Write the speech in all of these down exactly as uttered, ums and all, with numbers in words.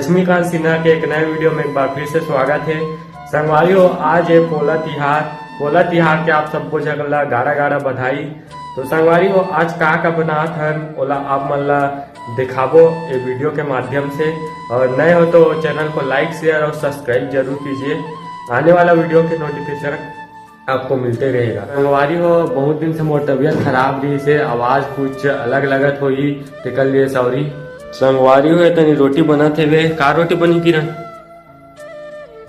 लक्ष्मीकांत सिन्हा के एक नए वीडियो में एक बार फिर से स्वागत है। संगवारी हो, आज है पोला तिहार। पोला तिहार के आप सबको झन ला गाड़ा गाड़ा बधाई। तो संगवारी हो, आज का का बनात हन, ओला आप मन ला दिखाबो ये वीडियो के माध्यम से। और नए हो तो चैनल को लाइक, शेयर और सब्सक्राइब जरूर कीजिए। आने वाला वीडियो के नोटिफिकेशन आपको मिलते रहेगा। संगवारी हो, बहुत दिन से मोर तबीयत खराब रहिस हे, आवाज कुछ अलग लगत होही, तेकर लिए सॉरी। संगवारी हो, ए तनी रोटी बनत हेवे। का रोटी बनही किरण?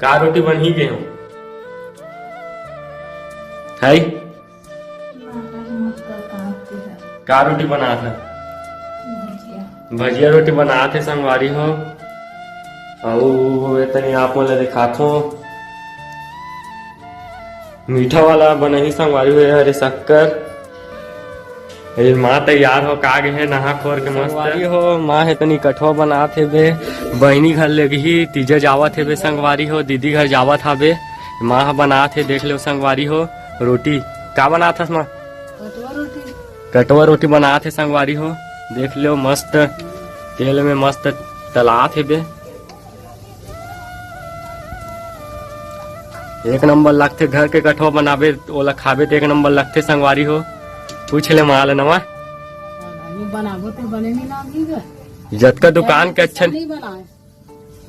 का रोटी बनही के हो? हाय? का रोटी बनात हे? भजिया। भजिया रोटी बनात हे संगवारी हो। अउ ए तनी आप मन ला दिखात हो। मीठा वाला बनही संगवारी हो, हरे शक्कर। ए माँ तैयार हो का गे हे नहा खोर के मस्त। संगवारी हो, माँ हे तनी कठवा बनात हे बे, बहिनी घर ले गही, तीजा जावत हे बे संगवारी हो, दीदी घर जावत हाबे। माँ ह बनात हे, देख लो संगवारी हो, रोटी का बनात हस माँ? कटवा रोटी। कटवा रोटी बनात हे संगवारी हो, देख लो मस्त तेल में मस्त तलात हे बे। एक नंबर लगथे, घर के कठवा बनाबे, ओला खाबे त एक नंबर लगथे संगवारी हो। पूछ ले माँ ले नवा। अभी बनाबो तो बने नहीं लागी गा। जतका दुकान के अच्छा नहीं बनाए,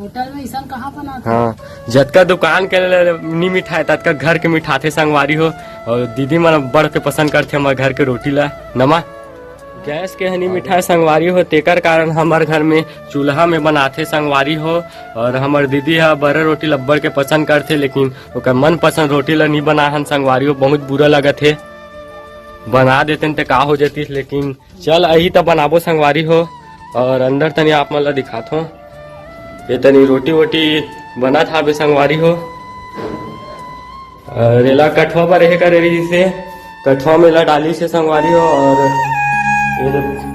होटल में ऐसा कहाँ बनाते? हाँ, जतका दुकान के ल-, नी मिठाए, ततका घर के मिठाथे संगवारी हो। और दीदी मन बड़ के पसंद करथे हमर घर के रोटी ला। नमा गैस के हनी मिठाए संगवारी हो, तेकर कारण हमर घर में चूल्हा में बनाथे संगवारी हो। और हमर दीदी ह बरा रोटी ल अब्बड़ के पसंद करथे, लेकिन ओकर मनपसंद रोटी ल नी बनाहन संगवारी हो, बहुत बुरा लगत हे। बना देतेन ते का हो जतिस, लेकिन चल अही त बनाबो संगवारी हो। और अंदर तनी आप मन ल दिखात हो, ये तनी रोटी वोटी बनत हाबे संगवारी हो। और एला कठवा बर एहे करे रहिस हे, कठवा में एला डालिस हे संगवारी हो। और ये दे-,